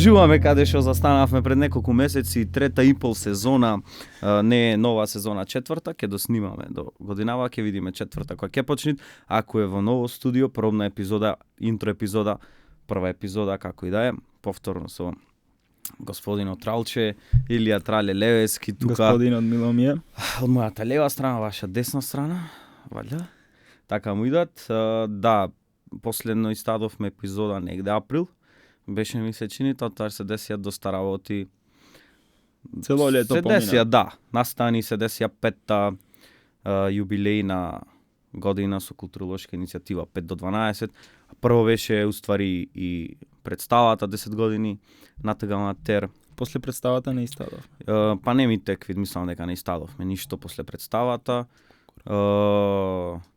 Продолжуваме каде што застанавме пред неколку месеци, 3,5 сезона, не е нова сезона, четврта, ќе доснимаме до годинава, ќе видиме четврта која ќе почне, ако е во ново студио, пробна епизода, интро епизода, прва епизода, како и да е, повторно со господинот Тралче, Илија Трале Левески, тука. Господинот Миломија. Од мојата лева страна, ваша десна страна, валја? Така му идат. Да, последно истадовме епизода негде април. Беше ми се чини, тоа се десија доста работи. Цело лето помина. Се десија, да. Настани се десија петта јубилејна година со културолошка иницијатива 5 до 12. Прво беше уствари и представата 10 години на Тегална Тер. После представата не истадов. Па не ми текви, мислам дека не истадовме ништо после представата.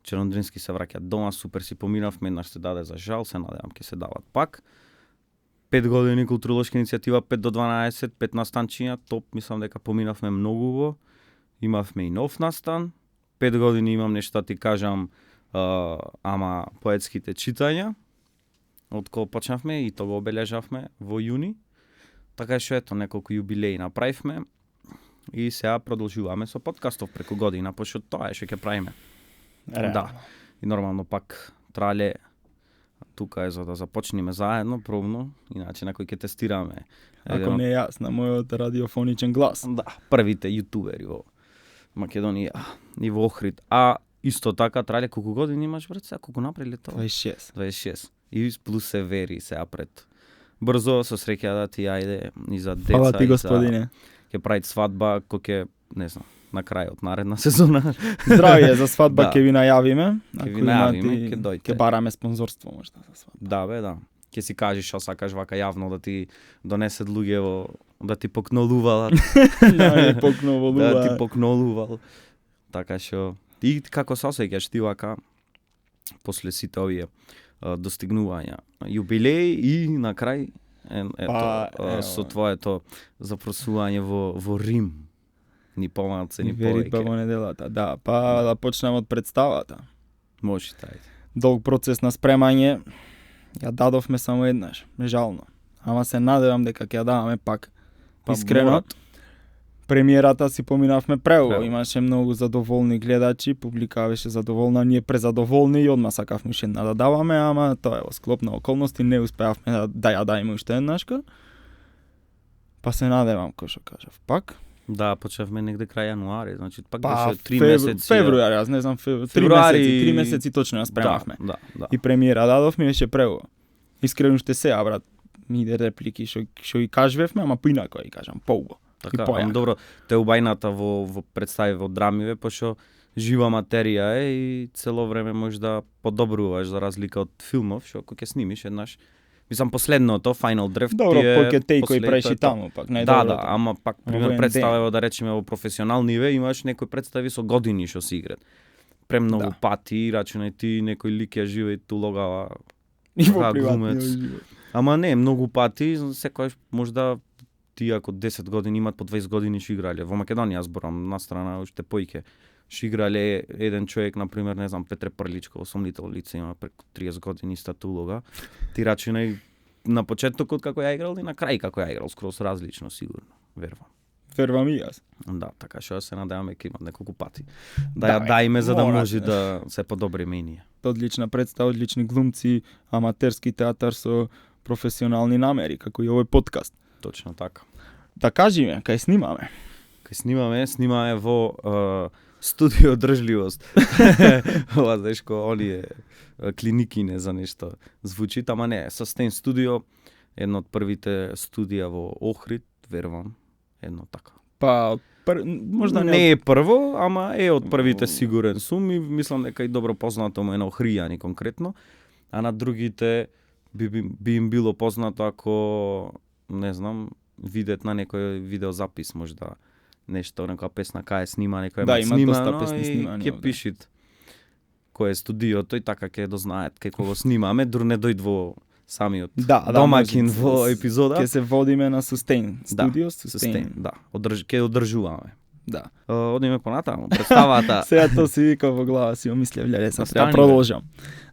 Чернондрински се враќа дома, супер си поминавме, еднаш се даде за жал, се надевам ќе се дават пак. 5 години културолошка иницијатива 5 до 12, 5 настанчиња, топ, мислам дека поминавме многу. Имавме и нов настан. 5 години имам нешто ти кажам, ама поетските читања. Од кога почнавме и тоа го обележавме во јуни. Така што ето неколку јубилеи направивме и сега продолжуваме со подкастов преку година, пошто тоа е што ќе правиме. Да. И нормално пак Трале тука е за да започнеме заедно пробно, иначе на кој ќе тестираме. Ако не јас, на мојот радиофоничен глас. Да, првите јутубери во Македонија и во Охрид. А исто така Трале колку години имаш брат, сега колку направиле тоа? 26. И плюс се вери сега пред. Брзо со среќа да ти ајде и за деца. Фала ти господине. Ќе правит свадба кој ќе, не знам, на крајот наредна сезона. Здравје за свадба Да. ќе ви најавиме. Ќе ви најавиме, ќе дојдете. Ќе бараме спонзорство можда за свадба. Да бе, да. Ќе си кажеш што сакаш вака јавно да ти донесет луѓе во да ти покнолувалат. Да ти покнолувал. Да ти покнолувал. Така што и како се осеќаш ти вака после сите овие достигнувања, јубилеи и на крај со твоето запросување во Рим. Ни помалце, ни Веритба повеќе. во неделата. Да, па да почнем од представата. Може тај. Долг процес на спремање. Ја дадовме само еднаш, жално. Ама се надевам дека ќе ја даваме пак. Па Искрено. мора. Премиерата си поминавме преубаво, Преубаво. имаше многу задоволни гледачи, публика беше задоволна, ние презадоволни и одма сакавме уште една да даваме, ама тоа е во склоп на околности, не успеавме да ја дајме уште еднашка. Па се надевам, кој што кажав, пак. Да, почнавме негде крај јануари, значи пак Па беше 3 месеци. февруари, аз не знам, Февруари, 3 месеци точно ја спремавме. Да. И премиера дадовме беше преубаво. Искрено ще сега, брат, ми иде реплики што и кажвевме, ама поинако ја кажам, поубаво. Така, И појако. ама добро, те убајната во представи во драмиве, пошто жива материја е и цело време можеш да подобруваш за разлика од филмов, што ако ќе снимиш еднаш, мислам последното Final Draft Добро, ти е поќе теј кој после преш тоа и е тоа. таму, пак Да, најдоброто. ама пак Во пример НД. представа да речеме во професионални ниве, имаш некои представи со години што се играат. Премногу Да. пати, рачунај ти некој лик ја живее ту логава. И во Така, приватниот глумец. живот. Ама не, многу пати, секојаш можда ти ако 10 години имат по 20 години што играле. Во Македонија зборам, на страна уште поиќе. Што играле еден човек, на пример, не знам, Петре Прличко, осомнител лице, има преку 30 години истата улога. Ти рачунај на почетокот како ја играл и на крај како ја играл, скроз различно сигурно, верувам. Вервам и јас. Да, така што се надеваме ќе имат неколку пати. Да, Да ја дајме за да мора. може да се подобриме и ние. Одлична представа, одлични глумци, аматерски театар со професионални намери, како и овој подкаст. Точно така. Да кажиме, кај снимаме. Кај снимаме во студио држливост. Ова знаеш ко оние клиникине за нешто звучи, ама не, Sustain студио, едно од првите студија во Охрид, верувам, едно така. Па, можда не е прво, ама е од првите сигурен сум и мислам дека и добро познато му е на Охријани конкретно, а на другите би им било познато ако, не знам, видет на некој видеозапис можда нешто, некоја песна кај е снима, некој Да, има има снимано доста песни и снимани ќе овде. пишит кој е студиото и така ќе дознаат кај кого снимаме, друг не дојд во самиот домакин може. во епизода. Ќе се водиме на Sustain студио, Sustain, да. Ќе одржуваме. Да. Одиме понатаму, представата. Сега тоа си вика во глава, си омислев, леле, сам Остани, треба продолжам.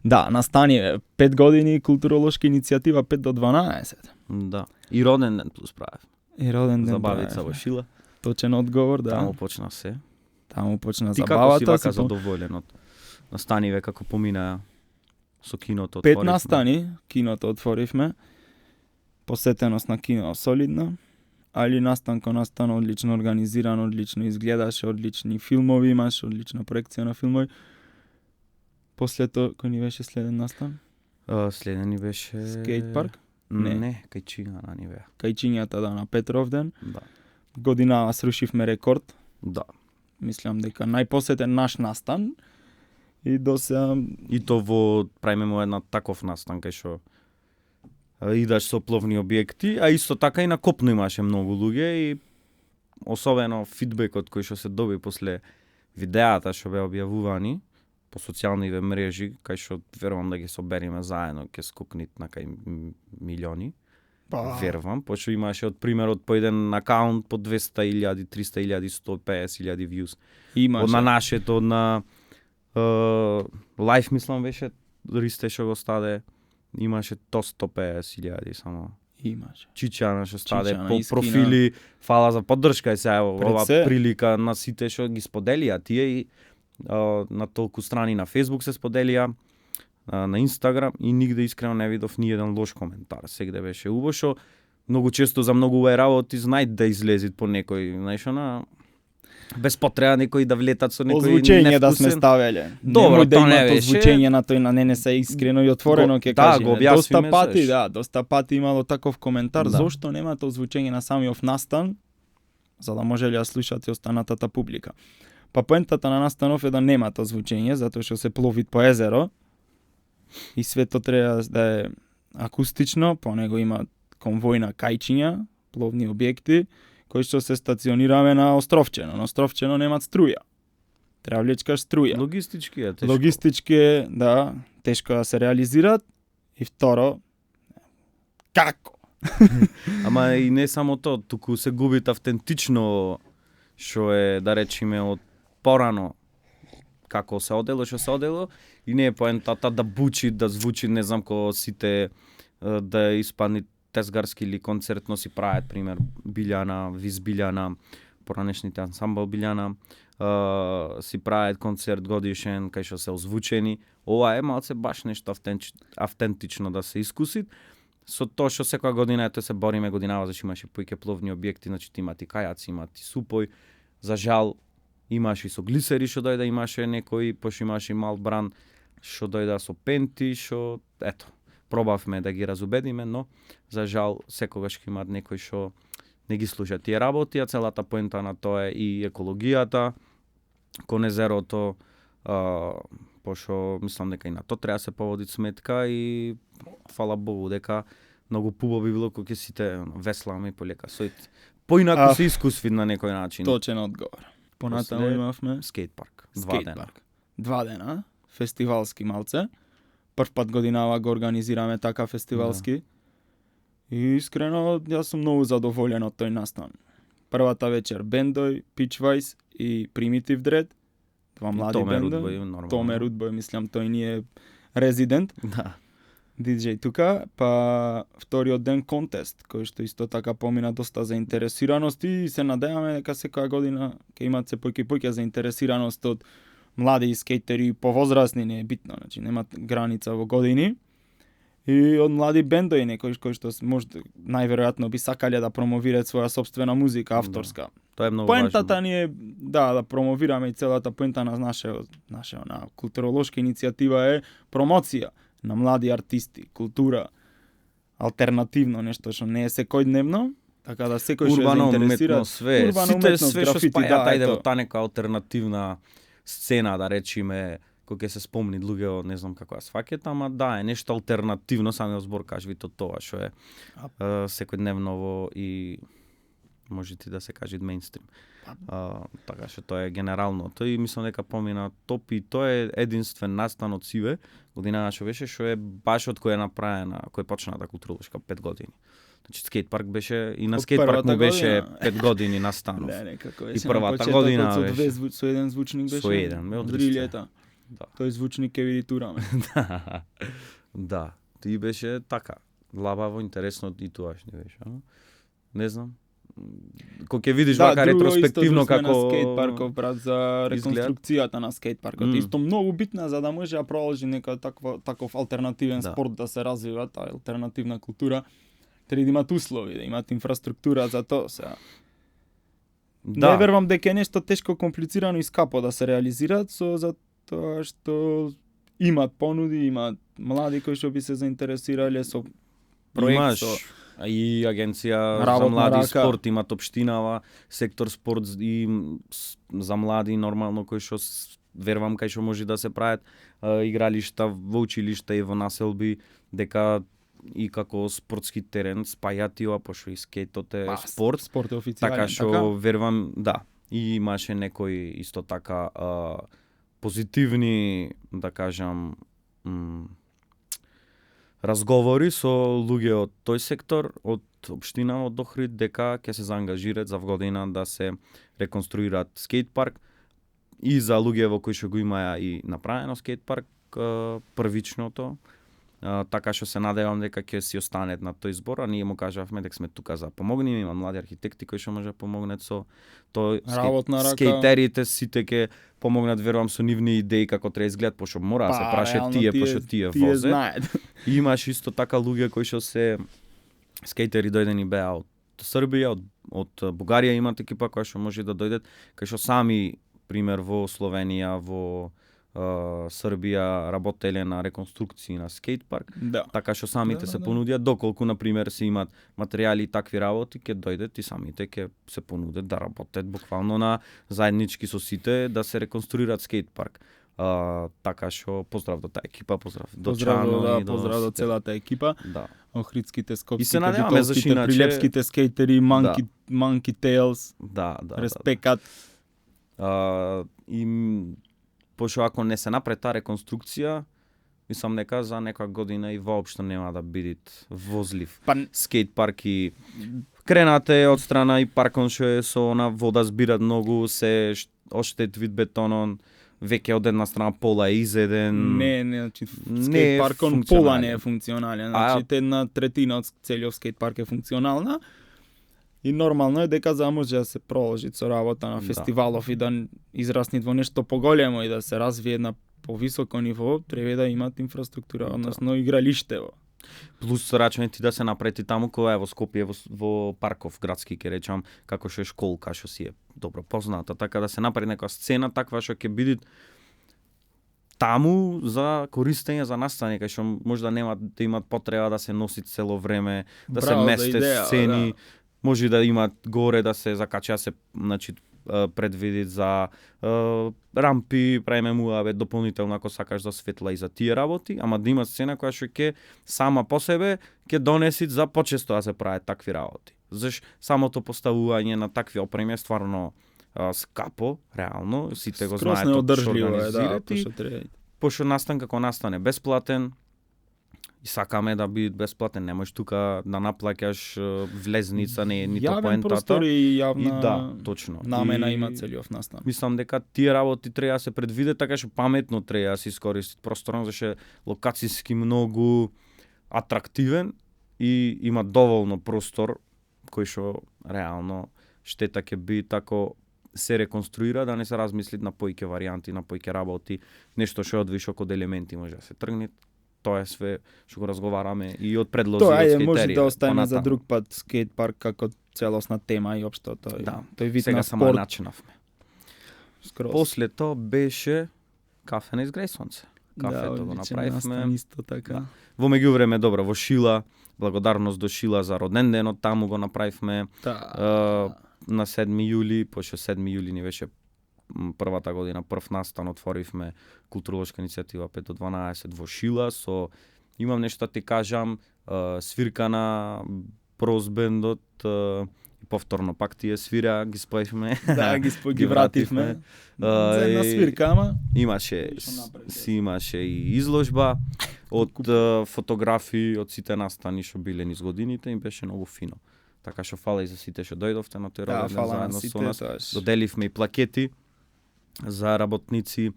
Да, настани 5 години културолошка иницијатива 5 до 12. Да. И роден ден плюс правев. И роден ден Забавица правевме. во Шила. Точен одговор, да. Таму почна се. Таму почна Ти како забавата. си вака задоволен од настаниве како помина со киното? 5 отворивме? настани, киното отворивме. Посетеност на кино солидна. Али настан одлично организиран, одлично изгледаше, одлични филмови имаш, одлична проекција на филмови. После тоа, кој ни беше следен настан? Следен ни беше... Скейт парк? Не. Не, Кајчиња ни беа. Кајчињата да на Петровден. Да. Годинава срушивме рекорд. Да. Мислам дека најпосетен наш настан. И до сега... И то правиме му една таков настан кај што идаш со пловни објекти, а исто така и на копно имаше многу луѓе и особено фидбекот кој што се доби после видеата што беа објавувани по социјалните мрежи, кај што верувам да ги собериме заедно, ќе скокнит на кај милиони. Верувам, пошто имаше од пример од по еден акаунт по 200.000, 300.000, 150.000 views. Имаше. Од на нашето, од на лайф мислам беше Ристе што го стаде, имаше то 150.000 само. Имаше. Чичана што стаде Чичана, по искрина. профили, фала за поддршка и сега Пред ова се. прилика на сите што ги споделија тие и на толку страни на Facebook се споделија, на Instagram и нигде искрено не видов ни еден лош коментар. Сегде беше убаво што многу често за многу овие работи знај да излезит по некој, знаеш она без потреба некои да влетат со некој Озвучење да сме невкусен. ставеле. Добро, Немој да тоа не имате беше. озвучење на тој на ННС искрено и отворено ќе Да, кажеме. го објасниме, Доста пати, знаеш. доста пати имало таков коментар, Да. зошто немате озвучење на самиот настан, за да може ли да слушате останатата публика. Па поентата на настанов е да немате озвучење, затоа што се пловит по езеро и свето треба да е акустично, по него има конвој на кајчиња, пловни објекти, кои што се стационираме на Островчено. На Островчено немат струја. Треба влечкаш струја. Логистички е тешко. Логистички е, да, тешко да се реализираат. И второ, како? Ама и не само то, туку се губит автентично што е, да речеме, од порано како се одело, што се одело, и не е поентата да бучи, да звучи, не знам, ко сите да испадни тезгарски или концертно си прават, пример, Билјана, Виз Билјана, поранешните ансамбл Билјана, си прават концерт годишен, кај што се озвучени. Ова е малце баш нешто автентично да се искуси. Со тоа што секоја година ете се бориме годинава, зашто имаше поиќе пловни објекти, значи имат и кајаци, имат и супој. За жал имаше и со глисери што дојде, имаше некој, пошто имаше и мал бран што дојде со пенти, што ето, пробавме да ги разубедиме, но за жал секогаш ќе имат некој што не ги слуша тие работи, а целата поента на тоа е и екологијата, кон езерото, пошто мислам дека и на тоа треба да се поводи сметка и фала Богу дека многу пубаво би било кога ќе сите весламе полека соит. Поинаку се искусви на некој начин. Точен одговор. Понатаму После имавме скейт парк. 2 скейт дена. парк. 2 дена, фестивалски малце. Прв пат годинава го организираме така фестивалски. И искрено, јас сум многу задоволен од тој настан. Првата вечер бендој, Pitchwise и Primitive Dread, два млади Томе бенда. Рудбој, нормално. Томе Рудбој, мислам, тој ни е резидент. Да. DJ тука, па вториот ден контест, кој што исто така помина доста заинтересираност и се надеваме дека секоја година ќе имат се појќе заинтересираност од млади скейтери повозрасни, не е битно, значи немат граница во години. И од млади бендови некои кои што може најверојатно би сакале да промовираат своја сопствена музика авторска. Тоа е многу Поентата важно. ни е да промовираме и целата поента на наша културолошка иницијатива е промоција на млади артисти, култура, алтернативно нешто што не е секојдневно, така да секој што Урбано се заинтересира. уметно све, Урбано сите уметност, све што графити, спајат да, ајде ето. во таа нека алтернативна сцена, да речеме, кој ќе се спомни луѓе од не знам како ја сваќат, ама да, е нешто алтернативно, самиот збор кажвито тоа што е секојдневново и може ти да се каже мејнстрим. Така што тоа е генералното и мислам дека помина топ и тоа е единствен настан од Сиве, година што беше, што е баш од кој е направена, кој почна да културолошка 5 години. Значи скейт парк беше и на Од скейт парк првата му беше година. 5 години настанов. Не, некако И беше. првата на почетокот година со беше. со еден звучник беше. Со еден, ме од Дрилјета. Да. Тој звучник ќе види тураме. Да, ти беше така, лабаво, интересно и тоа што беше, а? Не знам. Кога ќе видиш вака ретроспективно како на скейт парков, брат, за реконструкцијата на скейт паркот. Исто многу битна за да може да продолжи нека таков алтернативен спорт да се развива, таа алтернативна култура. Треба да имат услови, да имат инфраструктура за тоа сега. Да. Не верувам дека е нешто тешко, комплицирано и скапо да се реализираат, затоа што имат понуди, имат млади кои што би се заинтересирале со проект, имаш со и агенција за работна млади рака. спорт, имат општинава, сектор спорт и за млади нормално кои што верувам кај што може да се прават игралишта во училишта и во населби, дека и како спортски терен спајат и ова, пошто и скейтот е спорт. Спорт е официјален, Така што верувам, да. И имаше некои исто така позитивни, да кажам, разговори со луѓе од тој сектор, од општина од Охрид, дека ќе се заангажираат за година да се реконструираат скейт парк и за луѓе во кои што го имаја и направено скейт парк првичното. Така што се надевам дека ќе си останет на тој збор, а ние му кажавме дека сме тука за помогнеме, има млади архитекти кои што може да помогнат со тој скейтерите, сите ќе помогнат, верувам, со нивни идеи како треба изгледат, пошто мора да се праше тие, пошто тие возе. И имаш исто така луѓе кои што се скейтери дојдени беа од Србија, од Бугарија имат екипа која што може да дојдат, кај што сами пример во Словенија, во Србија работеле на реконструкции на скейт парк, така што самите се понудија, доколку на пример се имат материјали и такви работи, ќе дојдат и самите ќе се понудат да работат буквално на заеднички со сите да се реконструираат скейт парк. Така што поздрав до таа екипа, поздрав до Чано и до поздрав до целата екипа. Да. Охридските, скопските, битолските, прилепските скейтери, Monkey Tails. Да. Респекат. И пошто ако не се направи таа реконструкција, мислам дека за некоја година и воопшто нема да биде возлив. Скейт парк и кренате од страна и паркон што е со она вода збират многу, се оштет вид бетонон, веќе од една страна пола е изеден. Не, значи скейт паркон пола не е функционален, значи една третина од целиот скейт парк е функционална. И нормално е дека за може да се продолжи со работа на фестивалов и да израсне во нешто поголемо и да се развие на повисоко ниво, треба да имат инфраструктура, односно игралиште. Плюс рачаме ти да се напрети таму која е во Скопје, во парков градски, ке речам, како што е школка, што си е добро позната, така да се направи некоја сцена таква што ќе биде таму за користење за настани, кај што може да нема да имат потреба да се носи цело време, да се местат сцени. Може да имат горе да се закача, се значи предвиди за рампи, правиме муаве дополнително ако сакаш за светла и за тие работи, ама да има сцена која што ќе сама по себе ќе донеси за почесто да се прават такви работи. Заш самото поставување на такви опреми е стварно скапо, реално, сите го знаат што организирате. Пошто настан како настане бесплатен, и сакаме да биде бесплатен, не можеш тука да наплаќаш влезница, не е нито поентата. Јавен простор и јавна точно. Намена има целиот настан. Мислам дека тие работи треба да се предвидат така што паметно треба да се искористи просторно, зашто локацијски многу атрактивен и има доволно простор кој што реално штета ќе биде тако се реконструира, да не се размисли на поиќе варијанти, на поиќе работи, нешто што од вишок од елементи може да се тргне. Тоа е све што го разговараме и од предлози од скейтерија. Тоа може да остане за друг пат скейт парк како целосна тема и општо тој. Да, тој вид сега на само спорт. начинавме. После тоа беше кафе на изгреј сонце. Кафето го направивме. Исто така. Во меѓувреме добро во Шила, благодарност до Шила за роден денот, таму го направивме на 7 јули, пошто 7 јули ни беше првата година, прв настан отворивме културолошка иницијатива 5 до 12 во Шила, со имам нешто да ти кажам, свирка на прозбендот, повторно пак тие свира, ги споевме. Да, ги вративме. За една свирка, ама имаше и изложба од фотографии од сите настани што биле низ годините и беше многу фино. Така што фала и за сите што дојдовте на тој роден ден заедно со нас. Доделивме и плакети за работници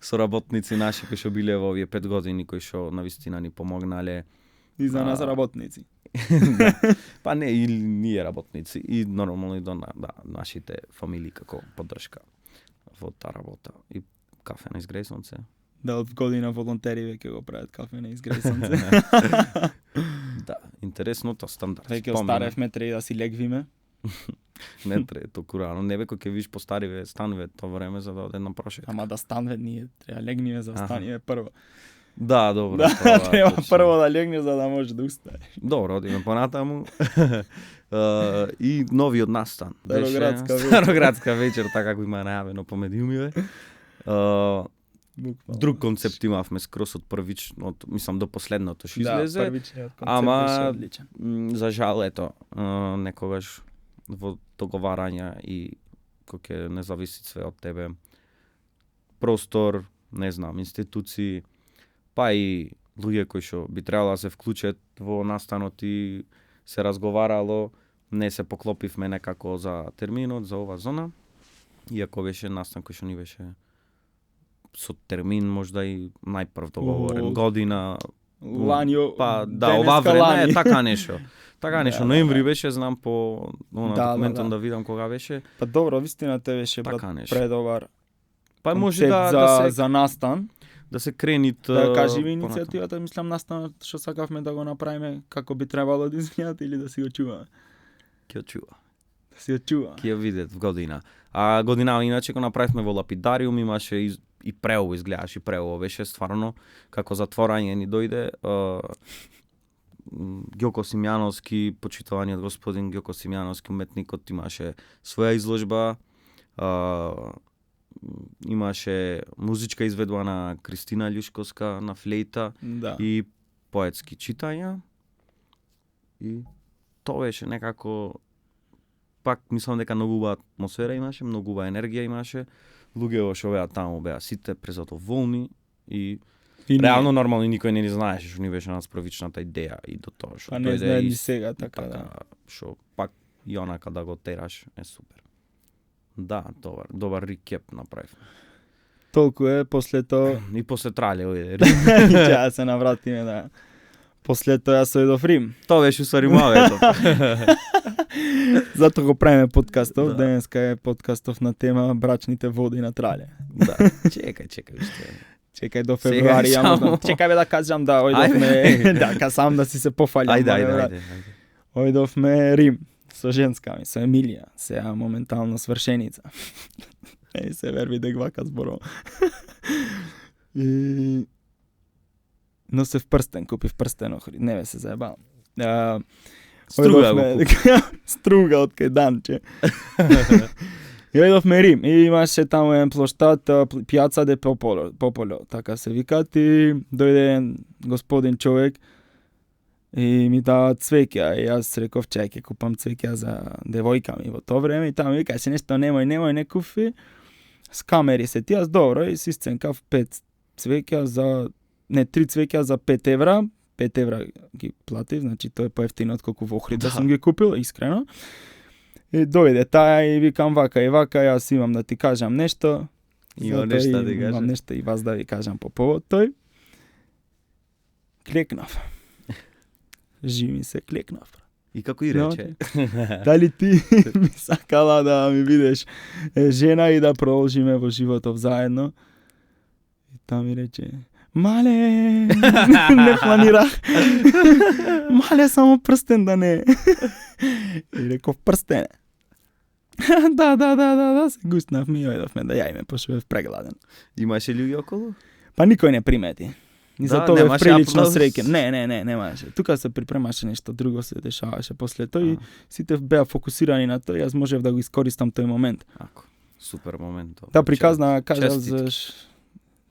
соработници наши кои што биле во овие 5 години кои што навистина ни помогнале. И за нас работници. Да. Па не, и ние работници и нормално и до нашите фамилии како поддршка во таа работа. И кафе на изгрејсонце. Да, од година волонтери веќе го прават кафе на изгрејсонце. Да, интересното стандард. Веќе остаревме, треба да си легвиме. Не треба толку рано. Не бе, кој ќе виш постариве стануве тоа време за да оде на прошетка. Ама да станве ние, треба легниве за станиве прво. Да, добро. Да, треба прво да легнеш за да можеш да устанеш. Добро, одиме понатаму. И новиот настан. Староградска вечер, така како има најавено по медиумиве. Друг концепт имавме скрос од првичното, мислам до последното што излезе. Да, првичниот концепт ама одличен. за жал ето, некогаш во договарања и кој ќе не зависи све од тебе. Простор, не знам, институции, па и луѓе кои што би требало да се вклучат во настанот и се разговарало, не се поклопивме некако за терминот, за ова зона, иако беше настан кој што ни беше со термин можда и најпрв договорен, година, Ланио, па да, ова време е така нешто. Така нешто, ноември беше, знам по документот да видам кога беше. Па добро, вистина те беше Така брат нешто. предобар. Па може концепт за настан. да се кренит Да кажеме иницијативата, мислам настанот што сакавме да го направиме како би требало да изгледа или да си го чуваме. ќе чува. Да си го чува. Ќе ја видат в година. А година иначе го направивме во Лапидариум, имаше и преубо изгледаше, и преубо беше стварно како затворање ни дојде. Ѓоко Симјановски, почитуваниот господин Ѓоко Симјановски, уметникот, имаше своја изложба. Имаше музичка изведба на Кристина Љушковска на флейта Да. и поетски читања. И тоа беше некако, пак мислам дека многу убава атмосфера имаше, многу убава енергија имаше. Луѓето што беа таму беа сите презадоволни и реално нормално никој не ни знаеше што ни беше нас првичната идеја и до тоа што па не дојде знае и ни сега така да. што пак и онака да го тераш е супер. Да, добар рекеп направивме. Толку е после тоа. И после трале ојде. Ќе се навратиме да. После тоа јас ојдов Рим. Тоа беше усари мавето. Затоа го правиме подкастов. Да. Денеска е подкастов на тема брачните води на Трале. Да, чекај уште. Чекај до февруари, ја можам. Чекај бе да кажам да ојдовме. Да, сам да си се пофалјам. Ајде. Ојдовме Рим со женска ми, со Емилија, сега моментално свршеница. Се верби дека вака зборувам. И носев прстен, купив прстен охри, не бе се заебавам. Струга го купи. Струга од кај Данче. И ојдовме Рим и имаше таму еден плоштад, Пијаца де Пополо, така се викат, и дојде господин човек и ми дава цвеќа и јас реков чај ќе купам цвеќа за девојка ми во тоа време и таму викаше нешто немој не куфи. Скамери се ти, јас добро и си сценкав 5 цвеќа за 3 цвеќа за 5 евра. 5 евра ги платив, значи тоа е поевтино отколку во Охрид да сум ги купил, искрено. И дојде таа и викам вака и вака, јас имам да ти кажам нешто. Имам нешто да ти кажам. Имам нешто и вас да ви кажам по повод тој. Клекнав. Живи се клекнав. И како и рече. Дали ти ми сакала да ми бидеш жена и да продолжиме во животов заедно? И таа ми рече, мале, не планирах. Мале, само прстен да не. И реков прстен. Да, се гуснавме и ојдовме да јајме, пошто бев прегладен. Имаше луѓе околу? Па никој не примети. И за Да, тоа бев немаше прилично аплауз? среќен. Не, немаше. Тука се припремаше нешто друго, се дешаваше после тоа и сите беа фокусирани на тоа и јас можев да го искористам тој момент. Ако, супер момент. Та приказна кажа Честитки. за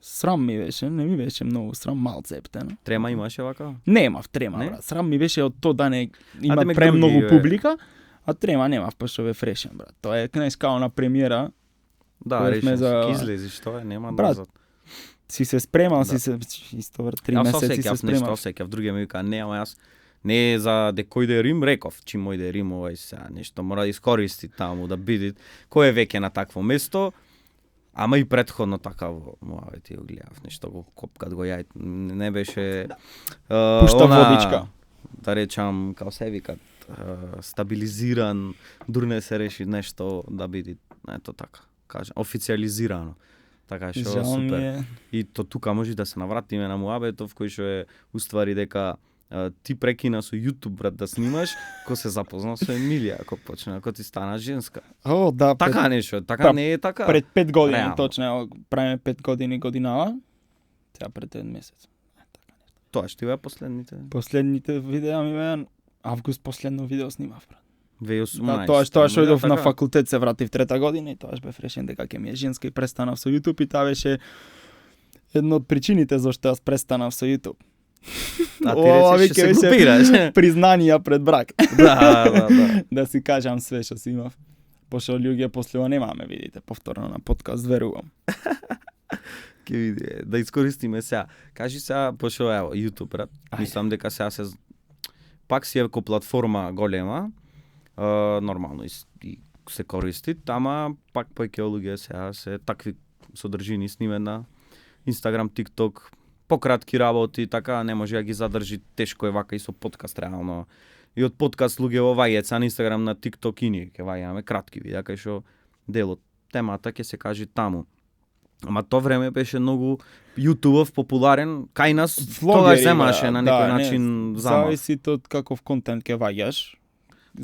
срам ми беше, не ми беше многу срам, малце ептено. Трема имаше вака? Немав трема, Не? брат. Срам ми беше од тоа да не има демек премногу други, публика, а трема немав, пошто бев решен, брат. Тоа е знаеш као на премиера, Да, Бевме решен за- ќе излезиш, тоа е, нема Брат, назад. си се спремал, Да. си се исто 3 Јас месеци се осеќав нешто, спремав. осеќав, другиот ми вика, не, ама јас не е за дека ојде Рим, реков, чим ојде Рим, овај сега нешто мора да искористи таму, да биде, кој е веќе на такво место, Ама и претходно така во муавети го гледав, нешто го копкат го јајт, не беше Пушта водичка. Да речам, као се викат, стабилизиран, дури не се реши нешто да биде, ето така, кажам, официализирано. Така што Жал ми супер. е. И то тука може да се навратиме на муабетов кој што е уствари дека ти прекина со YouTube брат да снимаш, ко се запозна со Емилија, ако почна, ако ти стана женска. О, да, Така нешто, така не е така. пред 5 години, Реално. точно, ево, правиме 5 години годинава. Сега пред 1 месец. Тоа што беа последните. Последните видеа ми беа август последно видео снимав, брат. 2018. Да, тоа што идов на така. факултет се вратив 3-та година и тоаш бев решен дека ќе ми е женска и престанав со YouTube и таа беше една од причините зашто јас престанав со YouTube. А ти Ова речеш, веќе ќе се беше групираш. Признанија пред брак. Да. Да си кажам све што си имав. Пошто луѓе после ова немаме, видите, повторно на подкаст, верувам. Ке види, да искористиме сега. Кажи сега, пошто ево, YouTube, брат. Ајде. Мислам дека сега се пак си е ко платформа голема, нормално и се користи, ама пак повеќе луѓе сега се такви содржини сниме на Instagram, TikTok, пократки работи, така не може да ги задржи, тешко е вака и со подкаст реално. И од подкаст луѓе во вајеца на Instagram, на TikTok и ние ќе вајаме кратки видеа кај што делот темата ќе се кажи таму. Ама тоа време беше многу YouTube популарен, кај нас тогаш земаше на некој начин замав. Зависи од каков контент ќе ваѓаш.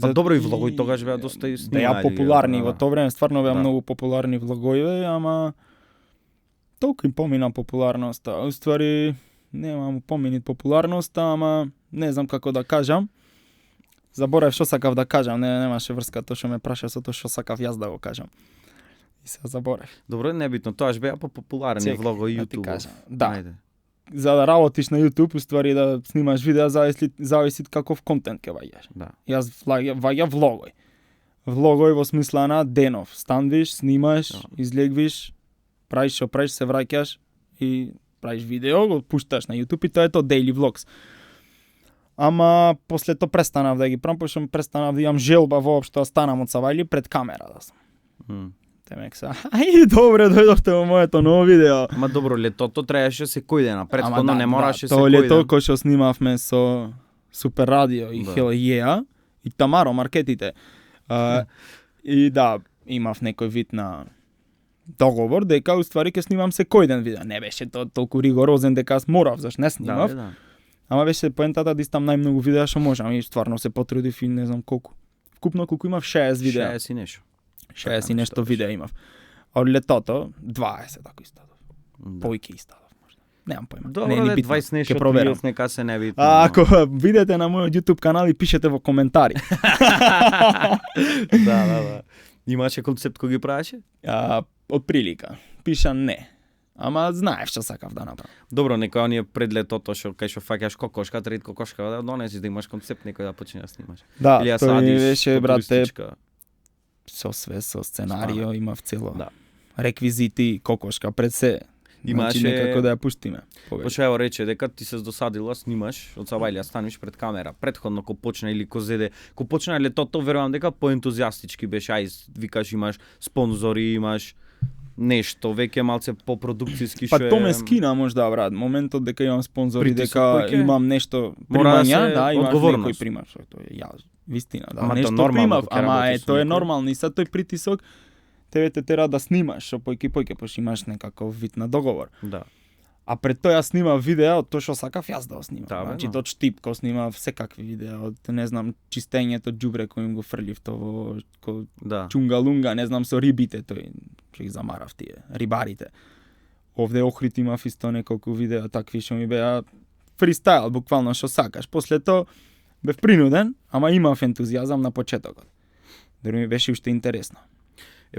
Па добро и влогови тогаш беа доста и снимали. Беа популарни да. во тоа време, стварно беа Да. многу популарни влогови, ама толку им помина популарноста. Уствари нема му помини популарноста, ама не знам како да кажам. Заборав што сакав да кажам, немаше врска тоа што ме праша со тоа што сакав јас да го кажам. И се заборав. Добро, небитно, тоаш беа популарни Чекај, влогови да ти YouTube. кажам. Да. Ајде. За да работиш на YouTube, уствари да снимаш видеа, зависи каков контент ќе ваѓаш. Да. Јас ваѓа влогови. Влогови во смисла на денов. Станвиш, снимаш, Да. излегвиш, правиш што правиш, се враќаш и правиш видео, го пушташ на YouTube и тоа е тоа daily vlogs. Ама после тоа престанав да ги правам, пошто престанав да имам желба воопшто да станам од Савајли пред камера да сум. М. Темек са, ај добре дојдовте во моето ново видео. Ама добро, летото траеше секој ден, а претходно не мораше тоа секој лето ден. кој што снимавме со Супер Радио и Да. Хелеја и Тамаро маркетите. И да, имав некој вид на договор дека уствари ќе снимам секој ден видео. Не беше тоа толку ригорозен дека аз морав, зашто не снимав. Да, да. Ама беше поентата да истам најмногу видеа што можам и стварно се потрудив и не знам колку. Вкупно колку имав 60 видеа. 60 и нешто. 60 и нешто Така, видеа имав. А од летото 20 ако истадов. Да. Појки истадов можда. Немам појма. Добро, не е ни ле, битно. 20 нешто, Ќе проверам. 30 нека се не битно. А ако видите на мојот YouTube канал и пишете во коментари. Да. Имаше концепт кој ги правеше? Од прилика. Пиша не. Ама знаев што сакав да направам. Добро, некој оние пред летото што кај што фаќаш кокошка, трет кокошка да донесиш да имаш концепт некој да почне да снимаш. Да, Или ја тој ми садиш беше по брате туристичка. со све, со сценарио, имав цело. Да. Реквизити, кокошка пред се. Имаше- Значи некако да ја пуштиме. Пошто ево рече дека ти се здосадила, снимаш од Савајлија, станеш пред камера. Претходно ко почна или ко зеде, ко почна летото, верувам дека поентузијастички беше, ај викаш имаш спонзори, имаш нешто, веќе малце по-продукцијски Па што е. тоа ме скина можда брат, моментот дека имам спонзори, Притисок дека кој ќе? имам нешто Мора да примања, се да, имаш одговорност. некој примаш, тоа е ја вистина, да, Ама тоа нешто нормално, примав, кога ќе ама работиш со тоа е некој. нормално и сад тој притисок тебе те тера да снимаш, што појки пошто имаш некаков вид на договор. Да. А пред тоа јас снимав видеа од тоа што сакав јас да го снимам. Да, бе, Значи да. од штипко снимав секакви видеа, од не знам чистењето џубре кој им го фрлив тоа во Да. чунгалунга, не знам со рибите тој што ги замарав тие, рибарите. Овде Охрид имав исто неколку видеа такви што ми беа фристайл, буквално што сакаш. После тоа бев принуден, ама имав ентузијазам на почетокот. Дори ми беше уште интересно.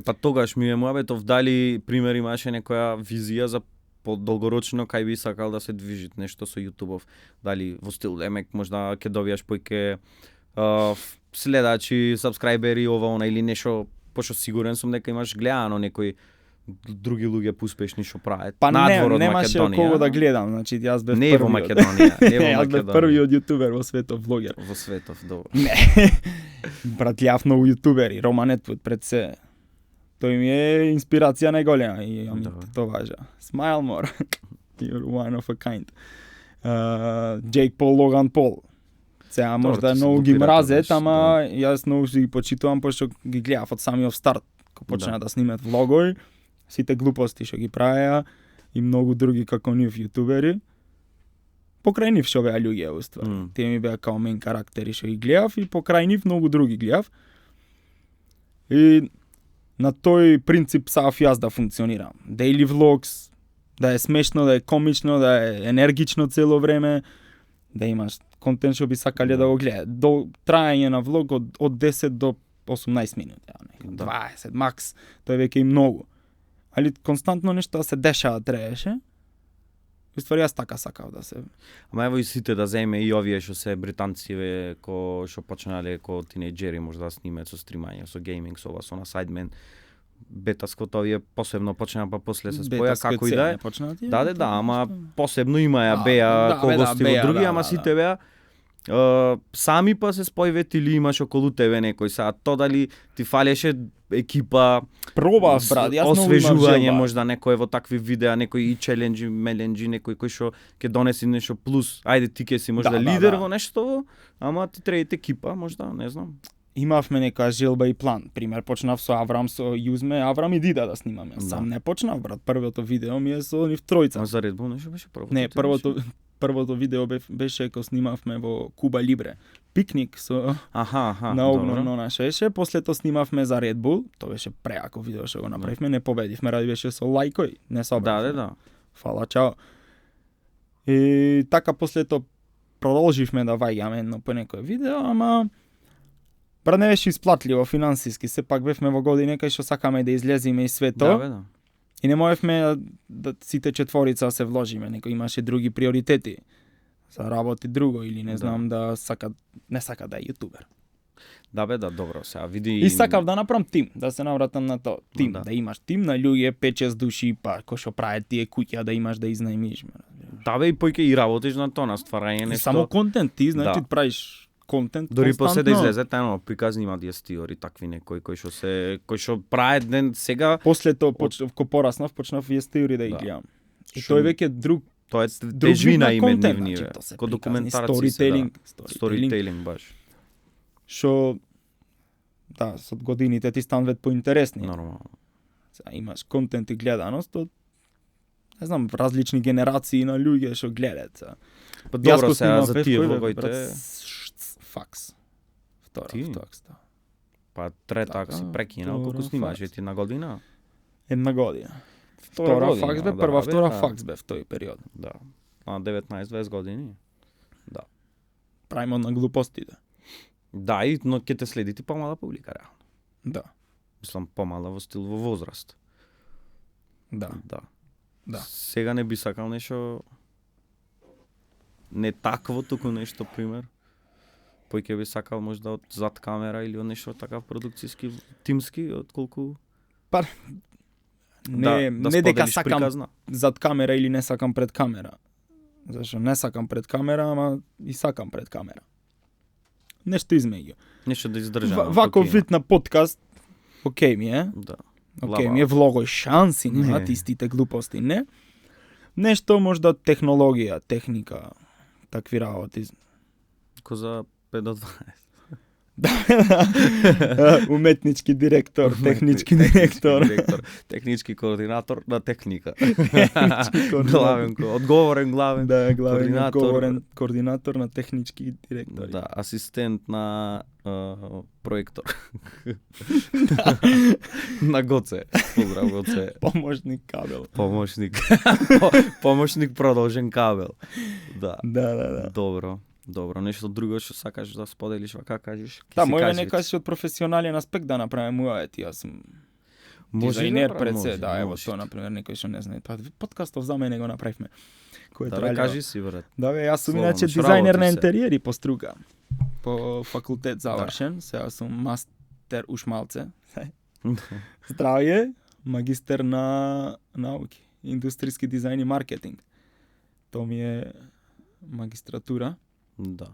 Па тогаш ми е муабетов дали пример имаше некоја визија за подолгорочно кај би сакал да се движи нешто со YouTube-ов. Дали во стил демек можда ќе добијаш појке следачи, сабскрајбери, ова она или нешто, пошто сигурен сум дека имаш гледано некои други луѓе поуспешни што прават. Па не, надвор од немаше Македонија. кого да гледам, значи јас бев Не е во првиот. Македонија, не е во Јас бев Македонија. првиот јутубер во светот, влогер. Во светов, добро. Не. Брат, јав многу јутубери, Рома Нетвуд пред се. Тој ми е инспирација најголема и ами Да. тоа важа. Smile more. You're one of a kind. Джейк Пол, Логан Пол. Сега Добро, можда ти се многу ги допирате мразет, веш, ама јас многу ги почитувам пошто ги гледав од самиот старт. Кога почнаа да снимат влогови, сите глупости што ги правеа и многу други како нив јутубери. Покрај нив што беа луѓе уствари. Тие ми беа као меин карактери што ги гледав и покрај нив многу други гледав. И на тој принцип саав јас да функционирам. Daily vlogs, да е смешно, да е комично, да е енергично цело време, да имаш контент што би сакале да го гледаат. До траење на влог од 10 до 18 минути, Да. 20 макс, тоа е веќе и многу. Али константно нешто се дешава требаше. Уствари јас така сакав да се. Ама ево и сите да земе и овие што се британциве што почнале ко тинејџери можда да снимаат со стримање, со гейминг, со ова, со на Sidemen. Бетаскот овие посебно почнаа па после се споја како и да е. Да, ама посебно имаја беа когости во други, ама сите беа сами па се спојвет или имаш околу тебе некој сега то дали ти фалеше екипа Пробав, брат, јас многу имав освежување желба. можда некој во такви видеа, некој и челенџи, меленџи, некој кој што ќе донеси нешто плюс. Ајде ти ќе си можда лидер во нешто, ама ти треба екипа, можда, не знам. Имавме нека желба и план. Пример, почнав со Аврам, со Јузме, Аврам и Дида да снимаме. Сам не почнав, брат. Првото видео ми е со нив тројца. А за Red Bull нешто беше првото? Не, првото видео беше кога снимавме во Куба Либре. Пикник со на огромно наше беше. После тоа снимавме за Red Bull. Тоа беше преако видео што го направивме. Не победивме, ради беше со лајкој, не собравме. Да. Фала, чао. И така после тоа продолживме да ваѓаме едно по некој видео, ама брат не беше исплатливо финансиски, сепак бевме во година кај што сакаме да излеземе из светот. Да. И не можевме да сите четворица се вложиме, некој имаше други приоритети. За работи друго или не знам не сака да е јутубер. Да, добро, сега види. И сакав да направам тим, да се навратам на тоа. Тим, Да. да имаш тим на луѓе, 5-6 души, па кој што прават тие куќа да имаш да изнајмиш. Да и појќе и работиш на тоа, на стварање нешто. Само контент, ти значи Да. правиш контент Дори константно. после да излезе тајно приказни има дијастиори такви некои кои што прават ден сега. После тоа ко пораснав почнав вестиори да ги Да. гледам. И Шо- тој веќе друг Тоа е друг вид тежина на име контент, нивни, значи, тоа се ко приказни, документарци сторителинг баш. Што да, со годините ти стануваат поинтересни. Нормално. Сега имаш контент и гледаност од не знам, различни генерации на луѓе што гледаат. Сега. Па Јас добро го сега снимав за тие FPV, влоговите. брат, факс. Втора Ти? факс, да. Па трета ако си прекинал, колку втора снимаш факс. ти на година? Една година. Втора Втора година, факс бе, да, прва бе, втора да. факс бе в тој период. Да. На 19-20 години. Правимо на глупостите. Да, но ќе те следи ти помала публика реално. Да. Мислам помала во стил во возраст. Да. Да. Сега не би сакал нешто не такво, туку нешто пример. Појќе би сакал можда од зад камера или од нешто такав продукциски, тимски, отколку Не дека споделиш сакам приказна. зад камера или не сакам пред камера. Зашто не сакам пред камера, ама и сакам пред камера. Нешто измеѓу. Нешто да издржам. Ваков вид на подкаст, окей ми е. Да. Окей ми е, влогој шанси немаат Не. истите глупости, не. Нешто можда технологија, техника, такви работи. Ко за 5 до 12. Уметнички директор, технички директор. Технички координатор на техника. Технички координатор. Одговорен главен. Да, главен координатор. одговорен координатор на технички директори. Да, асистент на проектор. На Гоце. Поздрав Гоце. Помошник кабел. Помошник. Помошник продолжен кабел. Да. Да. Добро, нешто друго што сакаш да споделиш, вака кажеш? Да, моје некојаш од професионален аспект да направам уајти, јас сум дизајнер пред се, да, ево тоа например некој што не знае, па подкастов за мене го направивме. Кој Да, кажи си брат. Да, бе, јас сум Слободно, иначе што дизајнер на работиш се? интериери по струка. По факултет завршен, сега сум мастер ушмалце. Здравје, магистер на науки, индустријски дизајн и маркетинг. Тоа ми е магистратура. Да.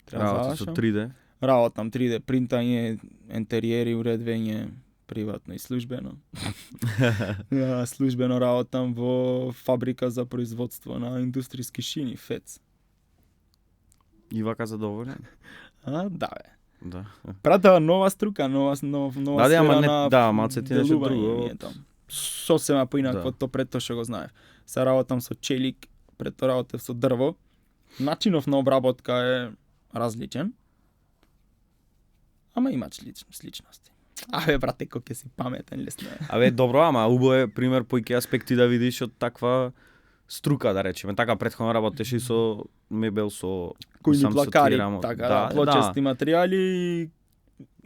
Треба Работа со завршам. 3D. Работам 3D принтање, интериери, уредвење, приватно и службено. Службено работам во фабрика за производство на индустријски шини, ФЕЦ. И вака задоволен? Да, бе. Да. Пратава нова струка, нова Да, ама сфера не, на да, малце ти нешто делување друго. ми е там. Сосема поинакво Да. то пред тоа што го знаев. Се работам со челик, пред тоа работев со дрво. Начинов на обработка е различен. Ама има сличности. Абе, брате, кој ќе си паметен, лесно е. Абе, добро, ама убаво е пример поиќе аспекти да видиш од таква струка, да речеме. Така претходно работеше и со мебел, со Којни сам со плакари, тирамо. така, да, плочести материјали и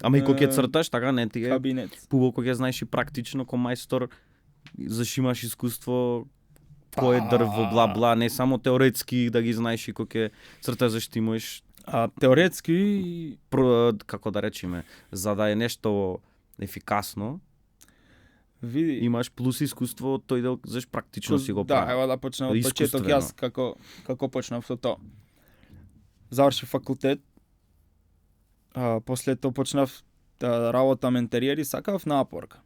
Ама и кога ќе црташ, така не ти е кабинет. пубаво кога ќе знаеш и практично ко мајстор, зашто имаш искуство кој е дрво, бла бла, не само теоретски да ги знаеш и кога ќе црташ зашто имаш Теоретски како да речеме, за да е нешто ефикасно, види имаш плюс искуство, тој дел зашто практично си го Да, прави. ева да почнем од почеток Искуствено. јас како почнав со тоа. Завршив факултет. После тоа почнав да работам ентериери, сакав на Upwork.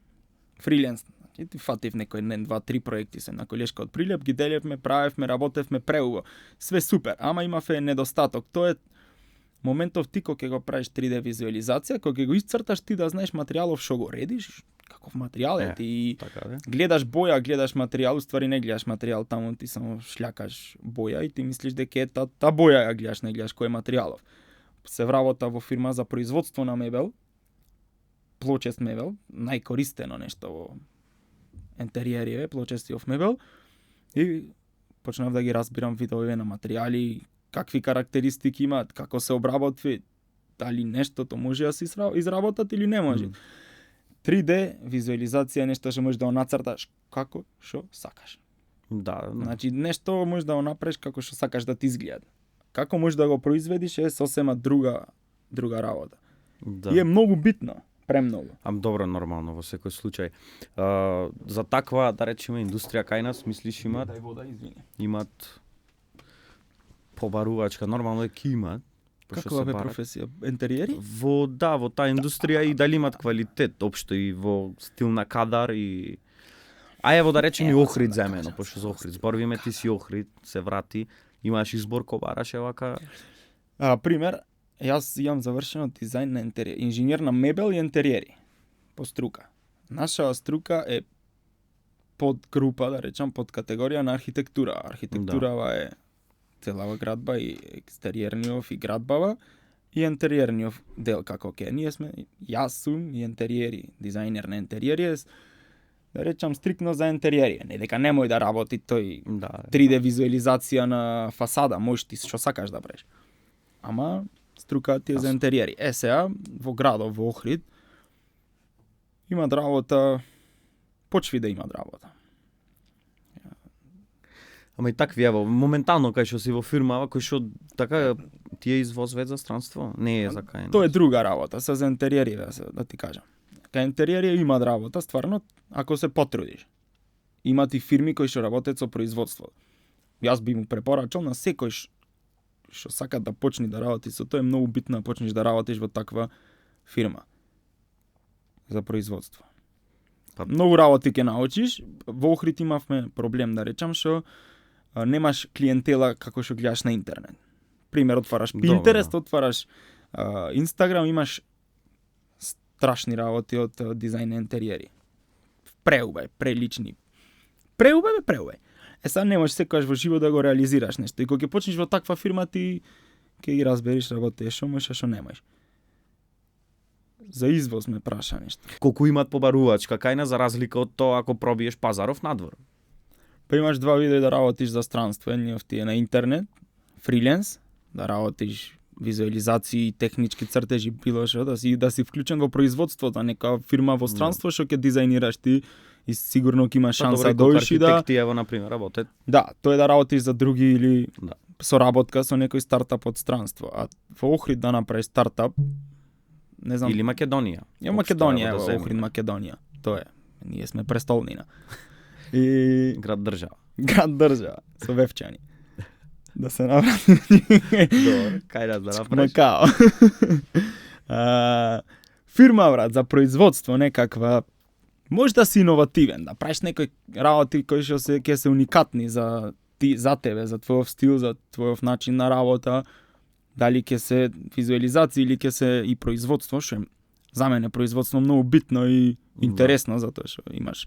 Фриленс. И ти фатив некој 1, 2, 3 проекти се на колешка од прилеп, ги делевме, правевме, работевме преубаво. Све супер, ама имаве недостаток. Тоа е моментов ти кога ќе го правиш 3D визуализација, кога ќе го исцрташ ти да знаеш материјалов што го редиш, каков материјал е, ти Така да. гледаш боја, гледаш материјал, уствари не гледаш материјал, таму ти само шљакаш боја и ти мислиш дека е та боја ја гледаш, не гледаш кој е материјалов. Се вработа во фирма за производство на мебел, плочест мебел, најкористено нешто во ентериери е плочестиов мебел и почнав да ги разбирам видове на материјали, какви карактеристики имаат, како се обработви, дали нештото може да се изработат или не може. 3D визуализација е нешто што можеш да го нацрташ како што сакаш. Да, Значи нешто можеш да го направиш како што сакаш да ти изгледа. Како можеш да го произведиш е сосема друга работа. да. И е многу битно, премногу. Ам добро, нормално во секој случај. За таква, да речеме, индустрија кај нас, мислиш Дај вода, извини. имат побарувачка, нормално е ки имат. пошто Каква се бе барат. професија? Ентериери? Во таа индустрија и дали имат квалитет општо и во стил на кадар и ево да речеме и Охрид да земено, кажам пошто сега. за Охрид зборвиме, ти си Охрид, се врати, имаш избор ко бараш вака. Пример, јас имам завршено дизајн на ентериер, инженер на мебел и ентериери по струка. Наша струка е под група, да речам, под категорија на архитектура. Архитектурава е целава градба и екстериерниот и градбава и ентериерниот дел како ке. Ние сме, јас сум и ентериери, дизајнер на ентериери, да речам стрикно за ентериери. Не дека немој да работи тој Да. 3D визуализација на фасада, можеш ти што сакаш да правиш. Ама струка ти е за ентериери. Сега во градот во Охрид има работа, почви да има работа. Ама и такви ево, моментално кај што си во фирма, кој што така ти е извозвет за странство, не е за кај. Тоа е друга работа, се за ентериери да ти кажам. Кај ентериери има работа, стварно, ако се потрудиш. Има ти фирми кои што работат со производство. Јас би му препорачал на секој што сака да почне да работи со тоа, е многу битно да почнеш да работиш во таква фирма за производство. Па- Многу работи ќе научиш. Во Охрид имавме проблем, да речам, што немаш клиентела како што гледаш на интернет. Пример, отвараш Добро, Pinterest, да. отвараш Instagram, имаш страшни работи од дизајн на ентериери. Преубај, прелични. Преубај. Сега не можеш секогаш во живот да го реализираш нешто. И кога ќе почнеш во таква фирма, ти ќе ги разбереш работите што можеш, а што не можеш. За извоз ме праша нешто. Колку имат побарувачка кај нас за разлика од тоа ако пробиеш пазаров надвор. Па имаш два вида да работиш за странство. Едниот ти е на интернет, фриленс, да работиш визуализации, технички цртежи, било што, да си вклучен во производството на нека фирма во странство што ќе дизајнираш ти и сигурно ќе имаш шанса да одиш и да... архитекти ево на пример работат. Да, тоа е да работиш за други или Да. соработка со некој стартап од странство. А во Охрид да направиш стартап, не знам, Или Македонија. Ја Општо, Македонија, ево, да ево, земеме. Охрид, Македонија. Тоа е. Ние сме престолнина. И Град држава. град држава со вевчани. Да се навратим. Добро, кај да направиш. Макао. фирма, брат, за производство некаква, може да си иновативен, да правиш некои работи кои што ќе се уникатни за тебе, за твојов стил, за твојов начин на работа, дали ќе се визуализација или ќе се и производство, што за мене производство многу битно и интересно, затоа што имаш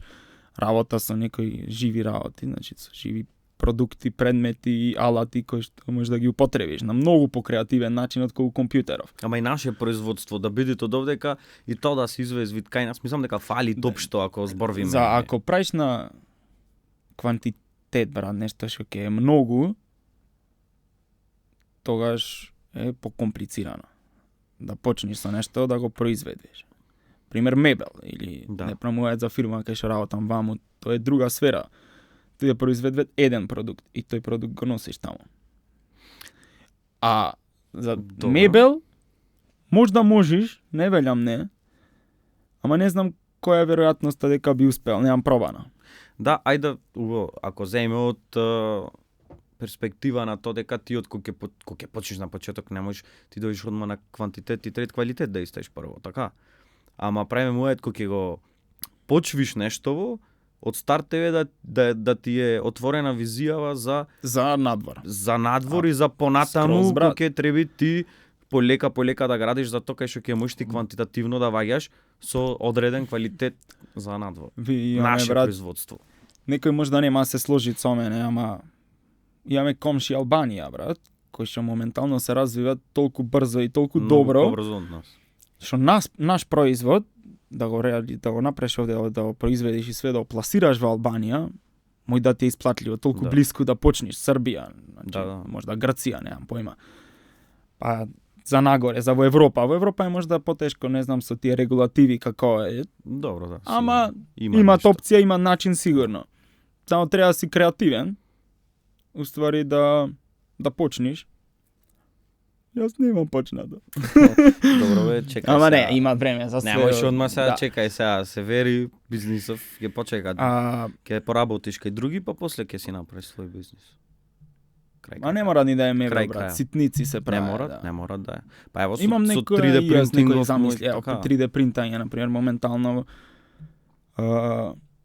работа со некои живи работи, значи со живи продукти, предмети и алати кои што можеш да ги употребиш на многу покреативен начин отколку компјутеров. Ама и наше производство да биде тоа довдека и тоа да се извези вид кај нас, мислам дека фали топшто ако зборвиме. За ако правиш на квантитет, брат, нешто што ќе е многу, тогаш е покомплицирано. Да почнеш со нешто да го произведеш. Пример мебел или не промуваат за фирма кај што работам ваму, тоа е друга сфера. Ти да произведеш еден продукт и тој продукт го носиш таму. А за мебел можда можеш, не велам не, ама не знам која е веројатноста дека би успел, немам пробано. Да, ајде, ако земеме од перспектива на тоа дека ти од кога ќе почнеш на почеток не можеш ти дојдеш одма на квантитет и трет квалитет да истеш прво, така? Ама правиме мојот кога ќе го почвиш нешто од старт тебе да ти е отворена визијава за надвор. За надвор и за понатаму кога ќе треба ти полека да градиш за тоа кај што ќе можеш ти квантитативно да ваѓаш со одреден квалитет за надвор. Наше производство. Некој може да нема се сложи со мене, ама имаме комши Албанија, брат, кои што моментално се развиваат толку брзо и толку добро. Побрзо од нас. Што наш производ да го направиш овде, да го произведеш и све да го пласираш во Албанија, мој да ти е исплатливо, толку блиску да почнеш Србија, значи можда Грција, немам појма. Па за нагоре, за во Европа. Во Европа е можда потешко, не знам со тие регулативи како е. Добро, да. Ама имат опција, има начин сигурно. Само треба да си креативен. Уствари да почнеш. Јас немам почнато. Добро бе, чекај. Ама не, има време за све. Немаш одма сега, чекај сега, се вери бизнисов, ќе почека. Ќе поработиш кај други, па после ќе си направиш свој бизнис. А не мора ни да е мебел, брат. Ситници се прават. Не мора да е. Па ево со 3D принтингов замисли, ево 3D принтање на пример моментално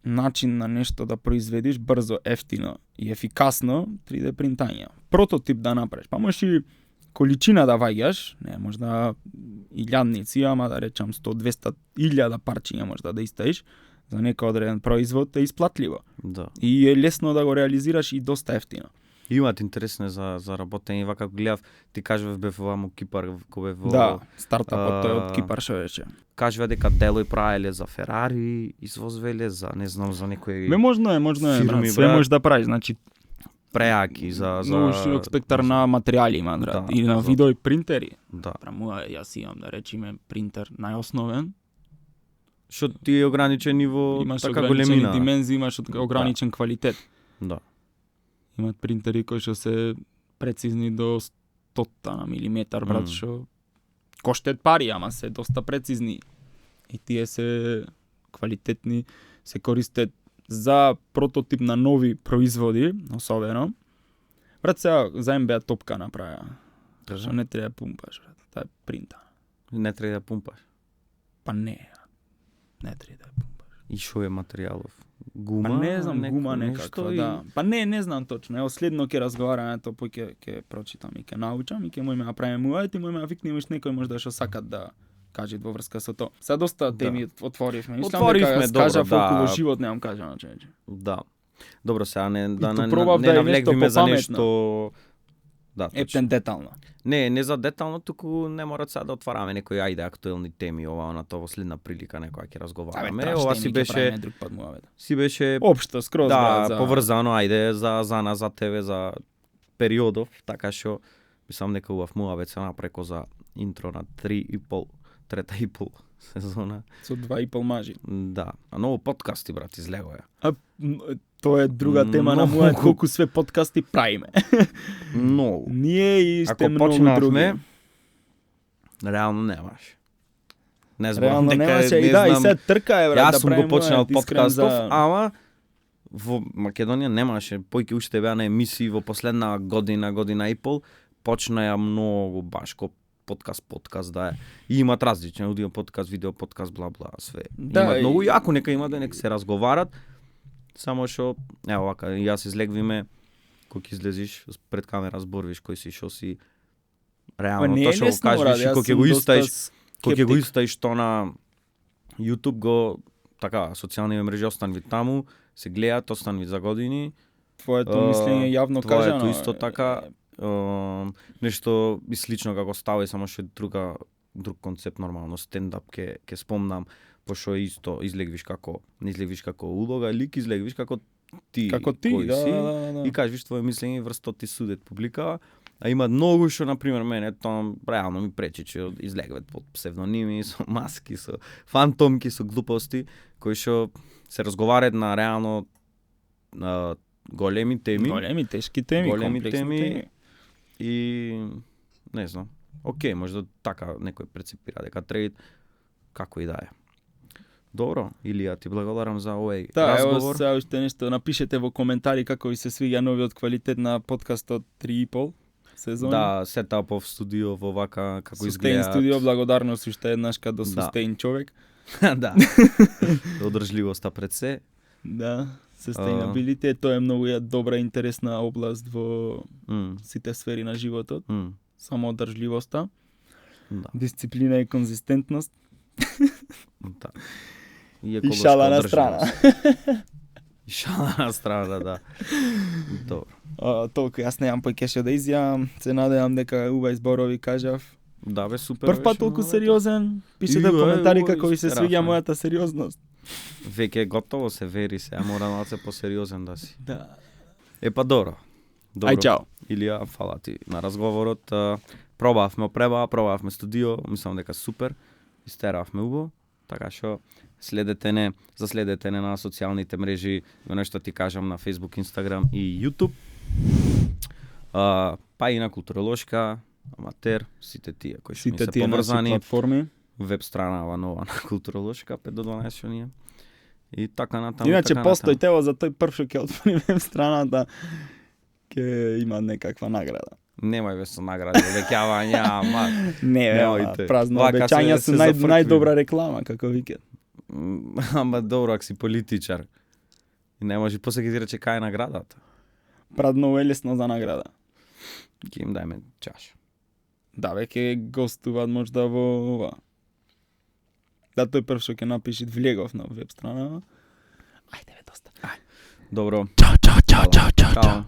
начин на нешто да произведиш брзо, ефтино и ефикасно 3D принтање. Прототип да направиш. Па можеш и количина да ваѓаш, не можда илјадници, ама да речам 100-200 илјада парчиња можда да истаиш за некој одреден производ е исплатливо. Да. И е лесно да го реализираш и доста ефтино. Имат интересне за работење, вака гледав, ти кажував бев ваму Кипар, кога бев во... Да, стартапот тој од Кипар што рече. Кажува дека делој правеле за Ферари, извозвеле за, не знам, за некои... Можно е, брат, све можеш да правиш, значи... Преаки за... Многу широк спектар на материјали има, брат, и на видео и принтери. Да. Прамува, јас имам, да речеме, принтер најосновен. Што ти е ограничен ниво, така големина. Имаш ограничени димензии, имаш ограничен квалитет. Да. Имат принтери кои што се прецизни до 100 на милиметар, брат, што коштат пари, ама се доста прецизни. И тие се квалитетни, се користат за прототип на нови производи, особено. Брат, сега за МБА топка направија. Што не треба да пумпаш, брат, таа е принта. Не треба да пумпаш? Па не треба да пумпаш. И што е материјалов? Гума? Па не знам, гума некаква, да. Па не знам точно. Ево следно ќе разговараме тоа, па ќе прочитам и ќе научам и ќе можеме да правиме уајт и можеме да викнеме некој можда што сакат да кажи во врска со тоа. Сега доста теми отворивме. Мислам дека кажа околу живот немам кажано, човече. Да. Добро, сега не навлегвиме за нешто ептен детално. Не за детално, туку не мора сега да отвараме некои актуелни теми, ова на тоа следна прилика некоја ќе разговараме. Ова си беше општо скроз поврзано, за нас, за тебе, за периодов, така што мислам дека убав муавет се напреко за интро на трета и пол сезона. Со 2,5 мажи. Да, а ново подкасти, брат, излего е. Тоа е друга тема на мојот, колку све подкасти правиме. Многу. Ние и сте многу други. Реално немаш. Не знам, реално немаше и да, и се трка е, брат, јас сум го почнал подкастов, ама во Македонија немаше, појќе уште беа на емисии во последна година и пол, почна ја многу башко подкаст да е. И имат различни, аудио подкаст, видео подкаст, бла бла, све. Да, Имат и- многу јако, нека има да нека се разговарат. Само што ево вака, јас излегвиме кога ќе излезиш пред камера зборвиш кој си, што си реално не тоа е што го лесно, брат, кажеш и јас кога ќе сум го доста истаиш, кога ќе го скептик. истаиш тоа на YouTube го така социјални мрежи останви таму, се гледаат, останви за години. Твоето мислење е јавно Твоето кажано. исто така нешто и слично како става, само што друг концепт нормално стендап ќе спомнам, пошто исто излегвиш како не излегвиш како улога, лик излегвиш како ти, Како ти, кој да, си, да. и кажеш твое мислење и врз тоа ти судет публика. А има многу што, например, мене тоа реално ми пречи, че излегват под псевдоними, со маски, со фантомки, со глуповсти, кои што се разговарат на реално на големи теми. Големи, тешки теми, Големи комплексни теми. теми. И не знам. Океј, може да така некој прецепира дека трейд како и да е. Добро, Илија, ти благодарам за овој Да, ево разговор. сега уште нешто напишете во коментари како ви се свиѓа новиот квалитет на подкастот 3,5 сезон. Да, сетапов студио во вака како Sustain изгледа. студио, благодарност уште еднашка до Да. Sustain човек. Да. Одржливоста пред се. Да, sustainability, тоа е многу добра интересна област во сите сфери на животот. Само одржливоста, Да. дисциплина и конзистентност. Да. И И еколошка шала на одржливост. страна. И шала на страна, да. Добро. Толку јас немам поќе што да изјавам. Се надевам дека убави зборови кажав. Да, бе, супер. Прв пат беше, толку много сериозен. Пишете И, во коментари е, како ви се стеравме. свиѓа мојата сериозност. Веќе е готово, се вери се, а мора да се посериозен да си. Да. Па добро. Добро. Ај чао. Илија, фала ти на разговорот. Пробавме пробавме студио, мислам дека супер. Истеравме убаво. Така што заследете не на социјалните мрежи, во нешто ти кажам на Facebook, Instagram и YouTube. Па и на Културолошка, Аматер, сите тие кои што ми Сите се тие наши поврзани. платформи. Веб страна нова на Културолошка 5 до 12 што ние. И така натаму. Иначе така постоите ево за тој прв што ќе отвори веб страната ќе има некаква награда. Немај ве со награди, обеќавања, ама Не, Немојте. празно Вака обеќања се се зафркви. најдобра реклама, како викат. ама добро ако си политичар. И не може после ќе ти рече кај е наградата. Празно е лесно за награда. Ќе им дајме чаш. Да, веќе гостуваат можда во ова. Да, тој прв што ќе напиши влегов на веб страна. Ајде бе, доста. Добро. Чао, чао, чао, Чао.